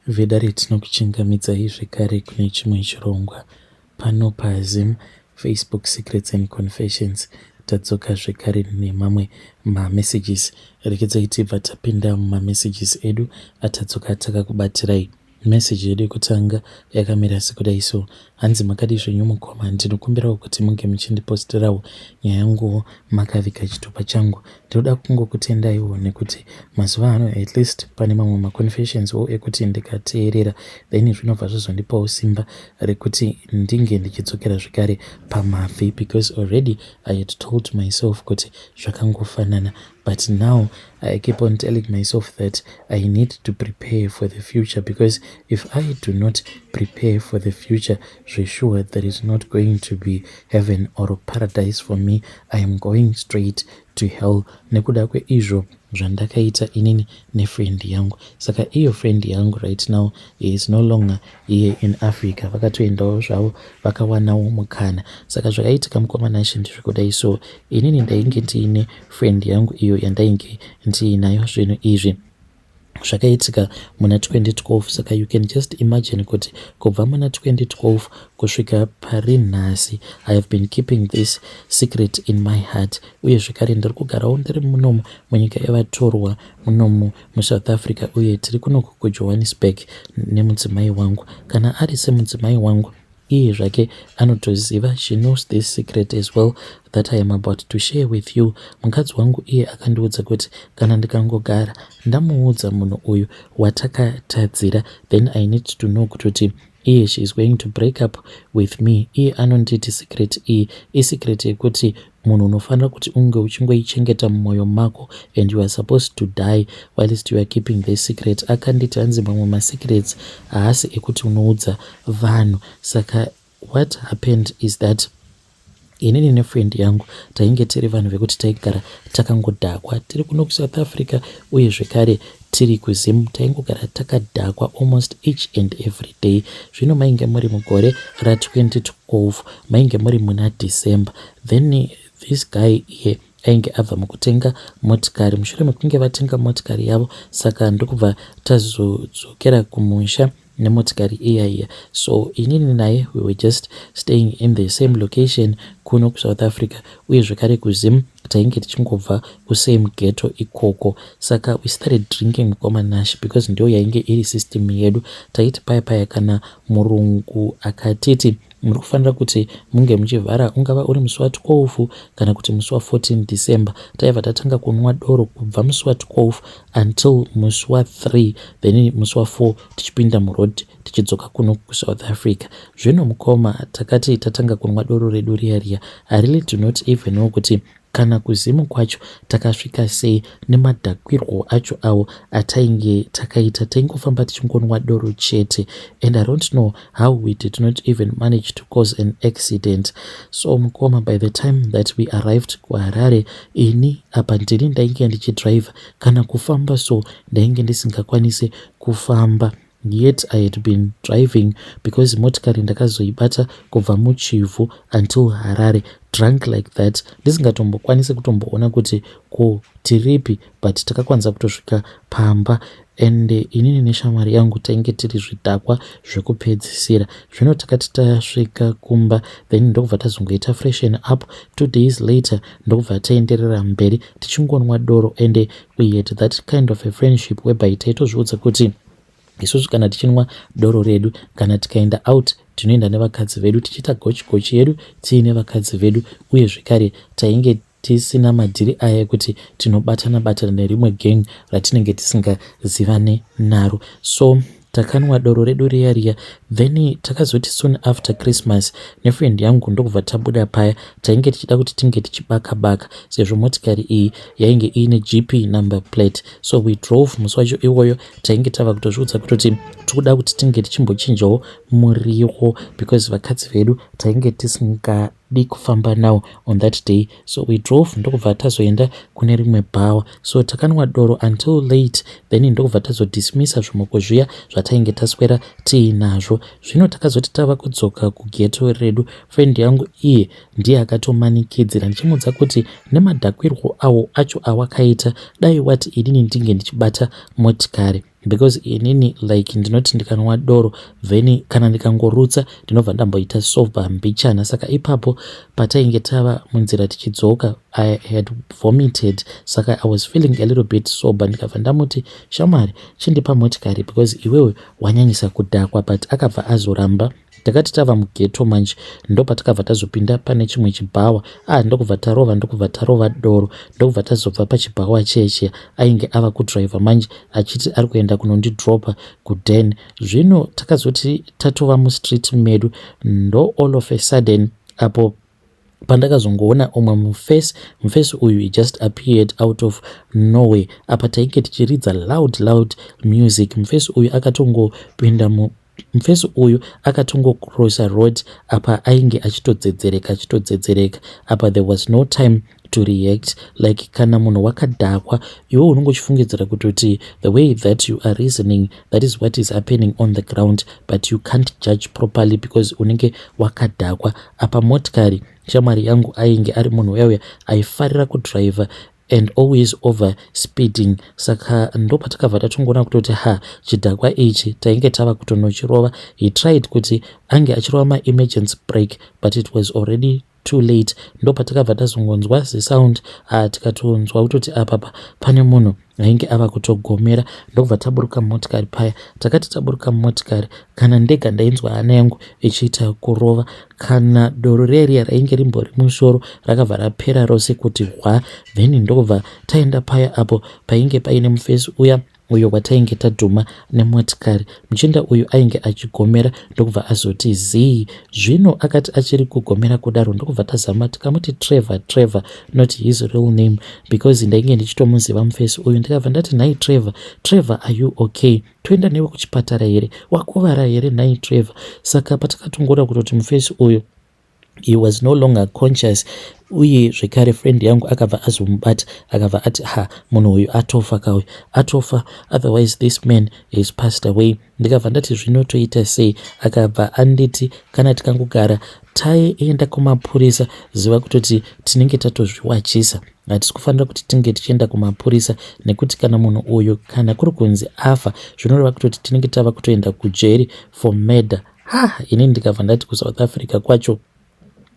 Vedare tinokuchingamidzai zvekare kune chimwe chirongwa pano paZim Facebook Secrets and Confessions. Tadzoka zvekare nemamwe mamessages. Rekedzai tibva tapinda mumamessages edu atadzoka takakubatirai. Message yedu yekutanga yakamira sekudai so. Hanzi makadii zvenyu mukoma ndinokumbirawo kuti munge muchindipostirawo nyaya yanguwo makaviga chitupa changu. Ndinoda kungokutendaiwo nekuti mazuva ano at least pane mamwe maconfessions wo ekuti ndikateerera then zvinobva zvazondipawo simba rekuti ndinge ndichidzokera zvekare pamabvi because already I had told myself kuti zvakangofanana but now I keep on telling myself that I need to prepare for the future because if I do not prepare for the future, sure there is not going to be heaven or paradise for me. I am going straight to hell nekuda kweizvo zvandakaita inini nefriend yangu. Saka iyo friend yangu right now is no longer here in Africa, vakatoendawo zvavo vakawanawo mukana. Saka zvakaitika mukoma Nashe ndezvekudai so. Inini ndainge ndiine friend yangu iyo yandainge ndiinayo. Zvinhu izvi zvakaitika muna 2012, saka you can just imagine kuti kubva muna 2012 kusvika pari nhasi I have been keeping this secret in my heart. Uye zvekare ndiri kugarawo ndiri munomu munyika yevatorwa munomu muSouth Africa, uye tiri kunoku kuJohannesburg nemudzimai wangu. Kana ari semudzimai wangu, iye zvake anotoziva, she knows this secret as well that I am about to share with you. Mukadzi wangu iye akandiudza kuti kana ndikangogara ndamuudza munhu uyu watakatadzira, then I need to know kutoti iye she is going to break up with me. Iye anonditi secret iyi isecret yekuti munhu unofanira kuti unge uchingoichengeta mumwoyo mako and you are supposed to die whilst you are keeping this secret. Akanditi hanzi mamwe masecrets haasi ekuti unoudza vanhu. Saka what happened is that inini nefriend yangu tainge tiri vanhu vekuti taigara takangodhakwa tiri kuno kuSouth Africa, uye zvekare tiri kuZim taingogara takadhakwa almost each and every day. Zvino mainge muri mugore ra2012, mainge muri muna December. Then this guy iye ainge abva mukutenga motikari. Mushure mekunge vatenga motikari yavo, saka ndokubva tazodzokera kumusha nemotikari iya iya. So inini naye we were just staying in the same location kuno kuSouth Africa, uye zvekare kuZim tainge tichingobva kusame ghetto ikoko. Saka we started drinking, mukoma Nash, because ndio yainge iri system yedu. Taiti paya paya kana murungu akatiti muri kufanira kuti munge muchivhara, ungava uri musi wa12 kana kuti musi wa14 December, taibva tatanga kunwa doro kubva musi wa12 until musi wa3, then musi wa4 tichipinda muroad tichidzoka kuno kuSouth Africa. Zvino mukoma, takati tatanga kunwa doro redu riya riya, I really do not even know kuti kana kuZimu kwacho takasvika sei nemadhakwirwo acho awo atainge takaita. Taingofamba tichingonwa doro chete and I don't know how we did not even manage to cause an accident. So mukoma, by the time that we arrived kuHarare, ini apa ndini ndainge ndichidrive. Kana kufamba so ndainge ndisingakwanisi kufamba, yet I had been driving because motikari ndakazoibata kubva muChivhu until Harare drunk like that, ndisingatombokwanisi kutomboona kuti ko tiripi, but takakwanisa kutosvika pamba. And inini neshamwari yangu tainge tiri zvidhakwa zvekupedzisira. Zvino takati tasvika kumba, then ndokubva tazongoita freshen up. 2 days later ndokubva taenderera mberi tichingonwa doro, and we had that kind of a friendship whereby taitozviudza kuti isusu kana tichinwa doro redu, kana tikaenda out tinoenda nevakadzi vedu, tichiita gochi gochi yedu tiine vakadzi vedu. Uye zvekare tainge tisina madhiri aya ekuti tinobatana batana nerimwe gang ratinenge tisingazivane naro. So takanwa doro redu riya riya, then takazoti soon after Christmas nefriend yangu ndokubva tabuda paya. Tainge tichida kuti tinge tichibaka baka sezvo motikari iyi yainge iine GP number plate, so we drove. Musi wacho iwoyo tainge tava kutozviudza kutoti tikuda kuti tinge tichimbochinjawo muriwo because vakadzi vedu tainge tisingadi kufamba nawo on that day. So we drove, ndokubva tazoenda kune rimwe bhawa. So takanwa doro until late, then ndokubva tazodismissa zvimoko zviya zvatainge taswera tiinazvo. Zvino takazoti tava kudzoka kughetto redu, friend yangu iye ndiye akatomanikidzira ndichimuudza kuti nemadhakwirwo awo acho awakaita, dai wati inini ndinge ndichibata motikari. Because inini like ndinoti ndikanwa doro, then kana ndikangorutsa ndinobva ndamboita sober mbichana. Saka ipapo patainge tava munzira tichidzoka, I had vomited, saka I was feeling a little bit sober. Ndikabva ndamuti, "Shamwari, chindipa motikari because iwewe wanyanyisa kudhakwa." But akabva azoramba. Takati tava mughetto manje, ndopatakabva tazopinda pane chimwe chibhawa. Ah, ndokubva tarova, ndokubva tarova doro, ndokubva tazobva pachibhawa cheche. Ainge ava kudhiraivha manje, achiti ari kuenda kunondidropa kuden. Zvino takazoti tatova mustreet medu, ndo all of a sudden apo pandakazongoona umwe mufesi. Mufesi uyu, he just appeared out of nowhere. Apa tainge tichiridza loud loud music. Mufesi uyu akatongopinda mu mufesi uyu akatongocrossa road. Apa ainge achitodzedzereka, achitodzedzereka. Apa there was no time to react. Like kana munhu wakadhakwa, iwe unonge uchifungidzira kutoti the way that you are reasoning, that is what is happening on the ground, but you can't judge properly because unenge wakadhakwa. Apa motikari, shamwari yangu ainge ari munhu uya uya aifarira kudhiraivha and always over speeding. Saka ndopatakabva tatongoona kutoti, ha, chidhakwa ichi tainge tava kutonochirova. He tried kuti ange achirova maemergency brake, but it was already too late. Ndopatakabva tazongonzwa zisound, tikatonzwa kutoti apapa pane munhu ainge ava kutogomera. Ndokubva taburuka mumotikari paya. Takati taburuka mumotikari, kana ndega ndainzwa hana yangu ichiita kurova. Kana doro reriya rainge rimbori musoro rakabva rapera rose kuti hwa. Then ndokubva taenda paya apo painge paine mufesi uya uyo watainge tadhuma nemotikari. Muchinda uyu ainge achigomera, ndokubva azoti zii. Zvino akati achiri kugomera kudaro, ndokubva tazama tikamuti, "Trevor, Trevor," not his real name because ndainge ndichitomuziva mufesi uyu. Ndikabva ndati, "Nhai Trevor, Trevor, are you okay? Toenda newe kuchipatara here? Wakuvara here, nhai Trevor?" Saka patakatongoona kutoti mufesi uyu, he was no longer conscious, uye zvekare friend yangu akabva azomubata, akabva ati, "Ha, munhu uyu atofa kauyu, atofa. Otherwise this man has passed away." Ndikabva ndati, "Zvinotoita sei?" Akabva anditi, "Kana tikangogara taenda kumapurisa, ziva kutoti tinenge tatozviwachisa. Hatisi kufanira kuti tinge tichienda kumapurisa, nekuti kana munhu uyu kana kuri kunzi afa, zvinoreva kutoti tinenge tava kutoenda kujeri for murder." Ha, inini ndikabva ndati, kuSouth Africa kwacho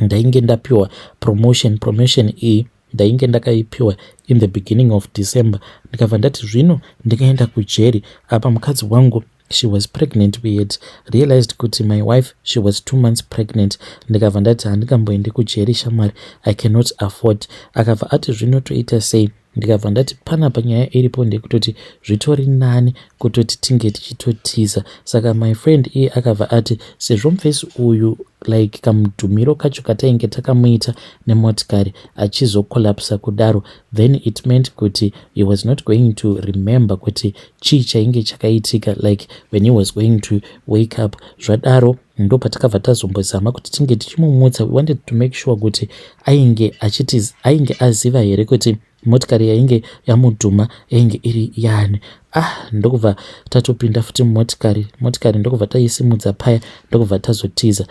ndainge ndapiwa promotion. Promotion iyi ndainge ndakaipiwa in the beginning of December. Ndikabva ndati, zvino ndikaenda kujeri, apa mukadzi wangu, she was pregnant. We had realized kuti my wife, she was 2 months pregnant. Ndikabva ndati, "Handikamboendi kujeri shamwari, I cannot afford." Akabva ati, "Zvinotoita sei?" Ndikabva ndati, "Panapa nyaya iripo ndekutoti zvitori nani kutoti tinge tichitotiza." Saka my friend iye akabva ati, sezvo mufesi uyu, like kamudhumiro kacho katainge takamuita nemotikari, achizocollapsa kudaro, then it meant kuti he was not going to remember kuti chii chainge chakaitika, like when he was going to wake up. Zvadaro ndo patakabva tazombozama kuti tinge tichimumutsa. We wanted to make sure kuti ainge achiti ainge aziva here kuti motikari yainge yamudhuma yainge iri yani. Ah, ndokubva tatopinda futi mumotikari. Motikari ndokubva taisimudza paya, ndokubva tazotiza.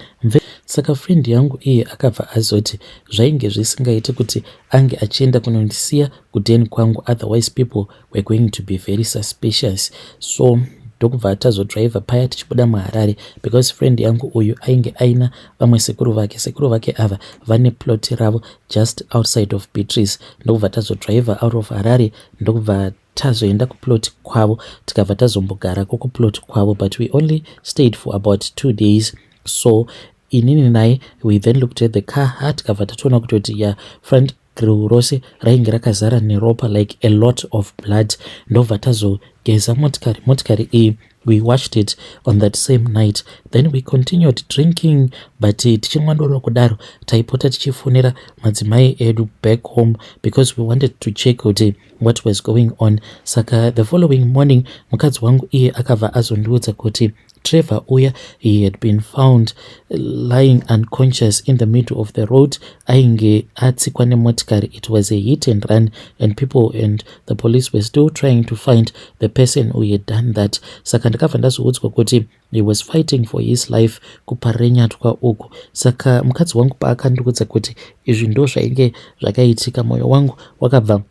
Saka friend yangu iye akabva azoti zvainge zvisingaiti kuti ange achienda kunondisiya kudheni kwangu, otherwise people were going to be very suspicious. So ndokubva tazodhiraivha paya tichibuda muHarare, because friend yangu uyu ainge aina vamwe sekuru vake. Sekuru vake ava vane plot ravo just outside of Beatrice. Ndokubva tazodhiraivha out of Harare, ndokubva tazoenda kuplot kwavo, tikabva tazombogarako kuplot kwavo, but we only stayed for about 2 days. So inini naye, we then looked at the car. Ha, tikabva tatoona kutoti ya, front grill rose rainge rakazara neropa, like a lot of blood. Ndobva tazogeza motikari. Motikari iyi, we washed it on that same night. Then we continued drinking, but tichinwa doro kudaro, taipota tichifonera madzimai edu back home because we wanted to check kuti what was going on. Saka the following morning, mukadzi wangu iye akabva azondiudza kuti Trevor uya, he had been found lying unconscious in the middle of the road. Ainge atsikwa nemotikari. It was a hit and run, and people and the police were still trying to find the person who had done that. Saka ndakabva ndazoudzwa kuti he was fighting for his life kuParirenyatwa uku. Saka mukadzi wangu paakandiudza kuti izvi ndo zvainge zvakaitika, mwoyo wangu wakabva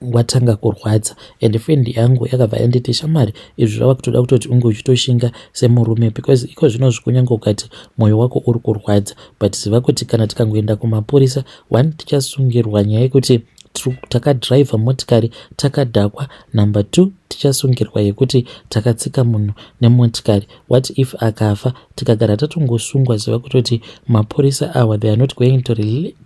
Watanga kurwadza and friend yangu yakabva yanditi, "Shamwari, izvi zvava kutoda kutoti unge uchitoshinga semurume, because iko zvinozvi kunyange ukati mwoyo wako uri kurwadza, but ziva kuti kana tikangoenda kumapurisa, one, tichasungirwa nyaya yekuti takadhiraivha motikari takadhakwa. Number two, tichasungirwa yekuti takatsika munhu nemotikari. What if akafa? Tikagara tatongosungwa, ziva kutoti mapurisa awa, they are not going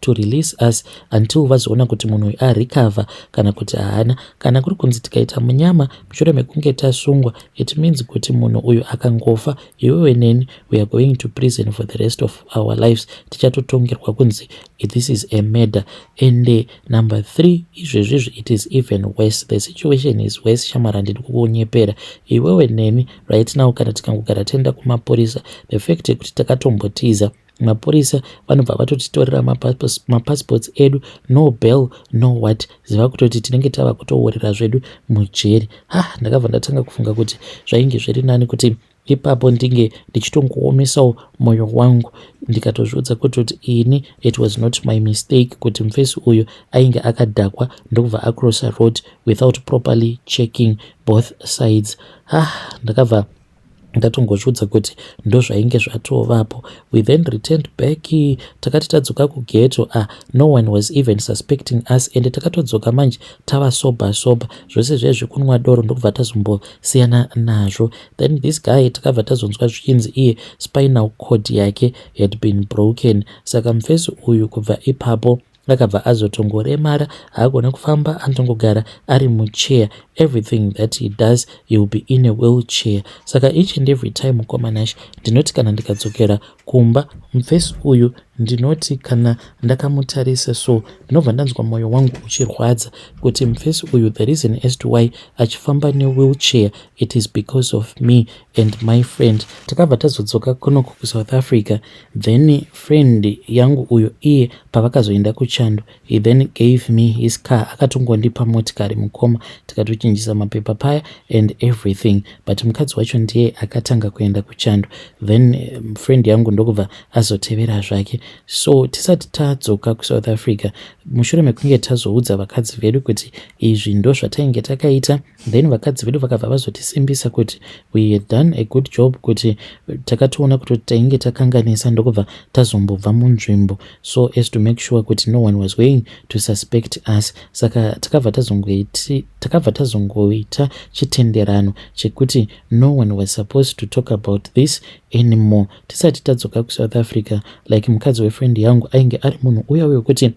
to release us until vazoona kuti munhu uyu arecover kana kuti haana. Kana kuri kunzi tikaita munyama mushure mekunge tasungwa, it means kuti munhu uyu akangofa, iwewe neni, we are going to prison for the rest of our lives. Tichatotongerwa kunzi this is a murder. And number three, izvezvizvi it is even worse, the situation is worse. Shamwari, handidi kukunyepera. Iwewe neni right now, kana tikangogara taenda kumapurisa, the fact yekuti takatombotiza, mapurisa vanobva vatotitorera mapassports edu. No bail, no what. Ziva kutoti tinenge tava kutoorera zvedu mujeri." Ha, ndakabva ndatanga kufunga kuti zvainge zviri nani kuti ipapo ndinge ndichitongoomesawo mwoyo wangu, ndikatozviudza kutoti ini, it was not my mistake kuti mufesi uyu ainge akadhakwa ndokubva acrossa road without properly checking both sides. Ha, ndakabva ndatongozviudza kuti ndozvainge zvatovapo. We then returned back. Takati tadzoka kughetto, ah, no one was even suspecting us, ende takatodzoka manje tava sober sober. Zvose zviya zvekunwa doro ndokubva tazombosiyana nazvo. Then this guy, takabva tazonzwa zvichinzi iye spinal cord yake had been broken. Saka mufesi uyu kubva ipapo akabva azotongoremara, haagona kufamba, anotongogara ari muchair. Everything that he does, he will be in a wheelchair. Saka each and every time, mukoma Nash, ndinoti kana ndikadzokera kumba, mufesi uyu, ndinoti kana ndakamutarisa so, ndinobva ndanzwa mwoyo wangu uchirwadza kuti mufesi uyu, the reason as to why achifamba newheelchair, it is because of me and my friend. Takabva tazodzoka kunoku kuSouth Africa. Then friend yangu uyo, iye pavakazoenda kuchando, he then gave me his car. Akatongondipa motikari, mukoma, tikatochinjisa mapepa paya and everything, but mukadzi wacho ndiye akatanga kuenda kuchando. Then friend yangu ndokubva azotevera zvake. So tisati tadzoka kuSouth Africa, mushure mekunge tazoudza vakadzi vedu kuti izvi ndo zvatainge takaita, then vakadzi vedu vakabva vazotisimbisa kuti we had done a good job, kuti takatoona kuti tainge takanganisa, ndokubva tazombobva munzvimbo so as to make sure kuti no one was going to suspect us. Saka takabva tazongoita chitenderano chekuti no one was supposed to talk about this anymore. Tisati tadzoka kuSouth Africa, like, mukadzi wefriend yangu ainge ari munhu uya wekuti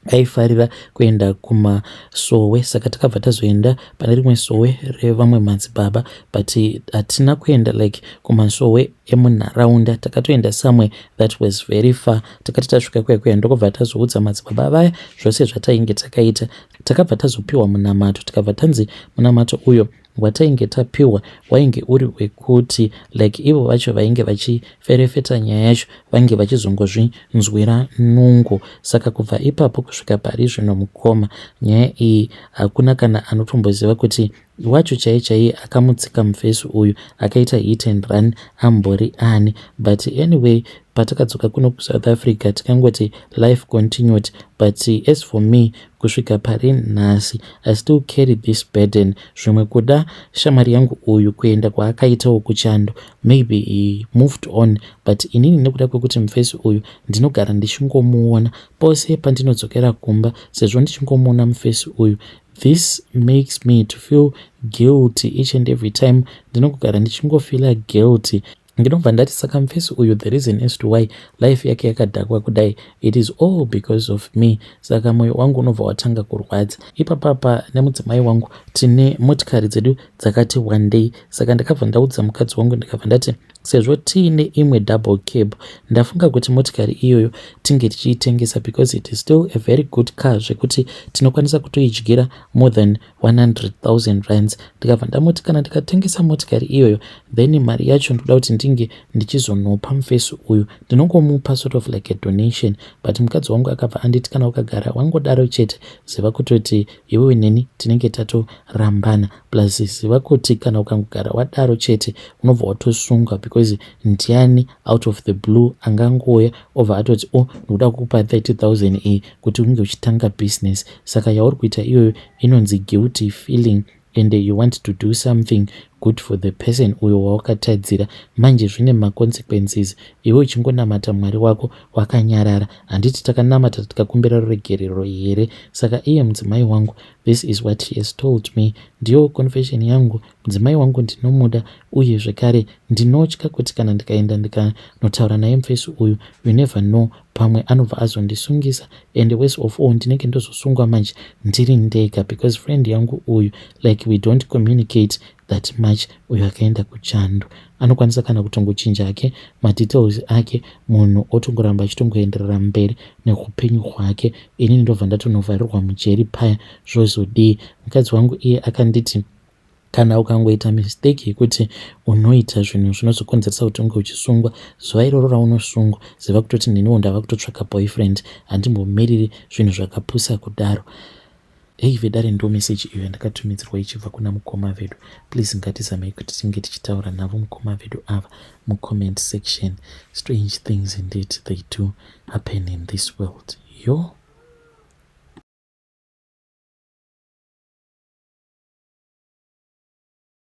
aifarira kuenda kumasowe. Saka takabva tazoenda pane rimwe sowe revamwe madzibaba, but hatina kuenda like kumasowe emunharaunda. Takatoenda somewhere that was very far. Takati tasvika kuya kuya, ndokubva tazoudza madzibaba vaya zvose zvatainge takaita. Takabva tazopiwa munamato. Tikabva tanzi munamato uyo watainge tapiwa wainge uri wekuti, like, ivo vacho vainge vachiferefeta nyaya yacho vange vachizongozvinzwira nungo. Saka kubva ipapo kusvika pari zvino, mukoma, nyaya iyi hakuna kana anotomboziva kuti wacho chaiye chaiye akamutsika mufesi uyu akaita hit and run ambori ani. But anyway, patakadzoka kuno kuSouth Africa, tikangoti life continued. But as for me, kusvika pari nhasi, I still carry this burden. Zvimwe kuda shamwari yangu uyu kuenda kwaakaitawo kuchando, maybe he moved on, but inini, nekuda kwekuti mufesi uyu ndinogara ndichingomuona pose pandinodzokera kumba, sezvo ndichingomuona mufesi uyu, this makes me to feel guilty each and every time. Ndinongogara ndichingofeela guilty. Ndinobva ndati, saka mufesi uyu, the reason as to why life yake yakadhakwa kudai, it is all because of me. Saka mwoyo wangu unobva watanga kurwadza ipapapa. Nemudzimai wangu tine motikari dzedu dzakati one day. Saka ndakabva ndaudza mukadzi wangu, ndikabva ndati, sezvo tiine imwe double cab, ndafunga kuti motikari iyoyo tinge tichiitengesa, because it is still a very good car, zvekuti tinokwanisa kutoidyira more than 100 000 rands. Ndikabva ndamuti kana ndikatengesa motikari iyoyo, Then mari yacho ndoda kuti ndinge ndichizonopa mufesi uyu, ndinongomupa sort of like a donation. But mukadzi wangu akabva anditi, "Kana ukagara wangodaro chete, ziva kutoti iwewe neni tinenge tatorambana. Plus ziva kuti kana ukangogara wadaro chete, unobva watosungwa, because ndiani out of the blue angangouya obva atoti, 'Oh, ndikuda kukupa 30 000 iyi kuti unge uchitanga business?' Saka yauri kuita iyoyo inonzi guilty feeling, and you want to do something good for the person uyo wawakatadzira. Manje zvine maconsequences. Iwe uchingonamata Mwari wako wakanyarara. Handiti takanamata tikakumbira ruregerero here?" Saka iye mudzimai wangu, this is what she has told me. Ndiyo confession yangu. Mudzimai wangu ndinomuda, uye zvekare ndinotya kuti kana ndikaenda ndikanotaura naye mufesi uyu, you never know, pamwe anobva azondisungisa. And worst of all, ndinenge ndozosungwa manje ndiri ndega, because friend yangu uyu, like, we don't communicate that much. Uyo akaenda kuchando anokwanisa kana kutongochinja ake madetails ake, munhu otongoramba achitongoenderera mberi neupenyu hwake. Inini ndobva ndatonovharirwa mujeri paya, zvozodii? Mukadzi wangu iye akanditi, kana ukangoita mistake yekuti unoita zvinhu zvinozokonzeresa kuti unge uchisungwa, zuva iroro raunosungwa, ziva kutoti neniwo ndava kutotsvaka boyfriend. Handimbomiriri zvinhu zvakapusa kudaro. Hei vedare, ndo meseji iyo yandakatumidzirwa ichibva kuna mukoma vedu. Please, ngatizamei kuti tinge tichitaura navo mukoma vedu ava mucomment section. Strange things indeed, they do happen in this world, yo.